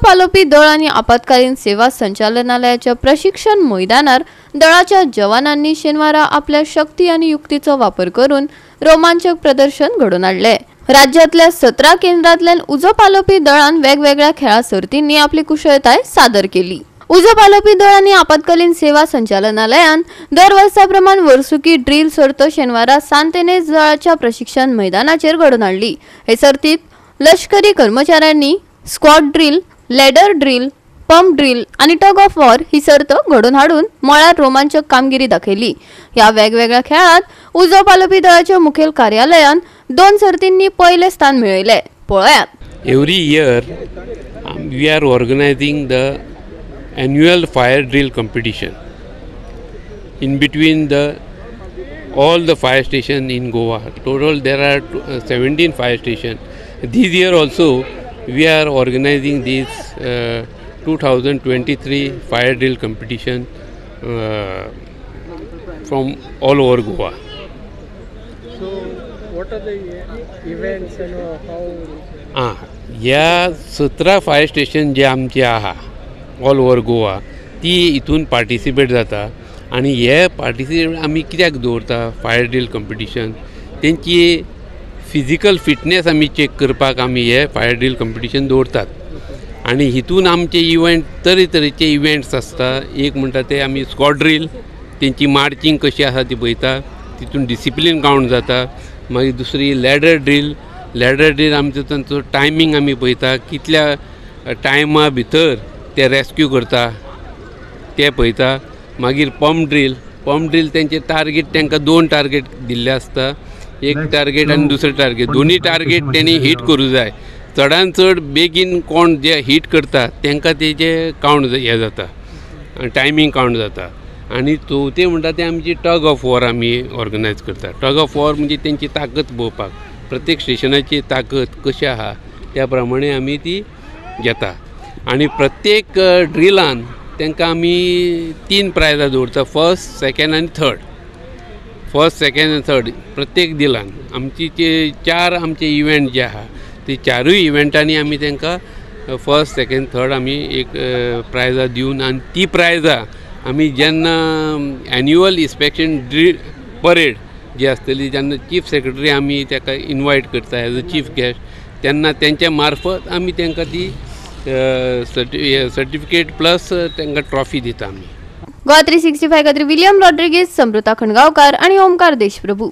पालोवपी दळ आनी आपत्कालीन सेवा संचालनालयाच्या प्रशिक्षण मैदानार दळाच्या जवानांनी शेनवारा आपल्या शक्ती आनी युक्तीचो वापर करून रोमांचक प्रदर्शन घडोवन हाडलें. राज्यांतल्या 17 केंद्रांतल्यान उजो पालोवपी दळान वेगवेगळ्या खेळां सर्तींनी आपली कुशळताय सादर केली. उजो पालोवपी दळ आनी आपत्कालीन सेवा संचालनालयान दर वर्सा प्रमाण वर्सुकी ड्रील सर्त शेनवारा सांतेनेज दळाच्या प्रशिक्षण मैदानाचेर घडोवन हाडली. हे सर्तीत लष्करी कर्मचाऱ्यांनी squad drill, ladder drill, pump drill आनी टग ऑफ वॉर ही सर्त घडोवन हाडून मळार रोमांचक कामगिरी दाखयली. ह्या वेगवेगळ्या खेळांत उजो पालोवपी दळाच्या मुखेल कार्यालयान 2 सर्तींनी पयलें स्थान मेळयलें. पळयात. Every year we are organizing the annual fire drill competition in between the all the fire station in Goa. Total there are 17 fire station. This year also we are organizing this 2023 fire drill competition from all over Goa. So what are the events and how? ह्या 17 fire station जे आमचे आहा all over Goa ती हितून participate जाता आनी हे participate आमी कित्याक दवरता फायर ड्रील कंपिटिशन, तेंची फिजिकल फिटनेस आमी चॅक करपाक आमी हे फायर ड्रील कंपिटिशन दवरतात. आनी हितून आमचे इव्हेंट तरेतरेचे इव्हेंट्स आसता. एक म्हणटा ते आमी स्क्वॉड ड्रील, तेंची मार्चींग कशी आसा ती पळयता, तितून डिसिप्लीन कावंट जाता. मागीर दुसरी लॅडर ड्रील, लॅडर ड्रील आमचो तांचो टायमींग आमी पळयता, कितल्या टायमा भितर ते रेस्क्यू करता ते पळयता. मागीर पंप ड्रील, पंप ड्रील तेंचे टार्गेट, तांकां 2 टार्गेट दिल्ले आसता, एक टार्गेट आनी दुसरें टार्गेट. दोनी टार्गेट तेणी हिट करूं जाय. चडान चड बेगीन कोण जे हिट करता तांकां तेजे कावंट हें जाता, टायमींग कावंट जाता. आनी चवथें म्हणटा तें आमची टग ऑफ वॉर आमी ऑर्गनायज करता. टग ऑफ वॉर म्हणजे तेंची ताकत पळोवपाक, प्रत्येक स्टेशनाची ताकत कशी आहा त्या प्रमाणे आमी ती घेता. आनी प्रत्येक ड्रिलान तांकां आमी 3 प्रायजां दवरता, फर्स्ट, सेकेंड आनी थर्ड. फर्स्ट, सेकेंड आनी थर्ड प्रत्येक दिलान आमची 4 आमचे इव्हेंट जे आहा ते 4 इव्हेंटांनी आमी तांकां फर्स्ट, सेकेंड, थर्ड आमी एक प्रायजां दिवन आनी ती प्रायजां आमी जेन्ना एन्युअल इन्स्पेक्शन ड्रील परेड जी आसतली जेन्ना चीफ सेक्रेटरी आमी ताका इनवायट करता एज अ चीफ गेस्ट, तेन्ना तेंच्या मार्फत आमी तांकां ती सर्टिफिकेट प्लस तांकां ट्रॉफी दिता आमी. गोवा 365 खातीर विलियम रॉड्रिगीज, समृता खंडगांवकार आनी ओमकार देशप्रभू.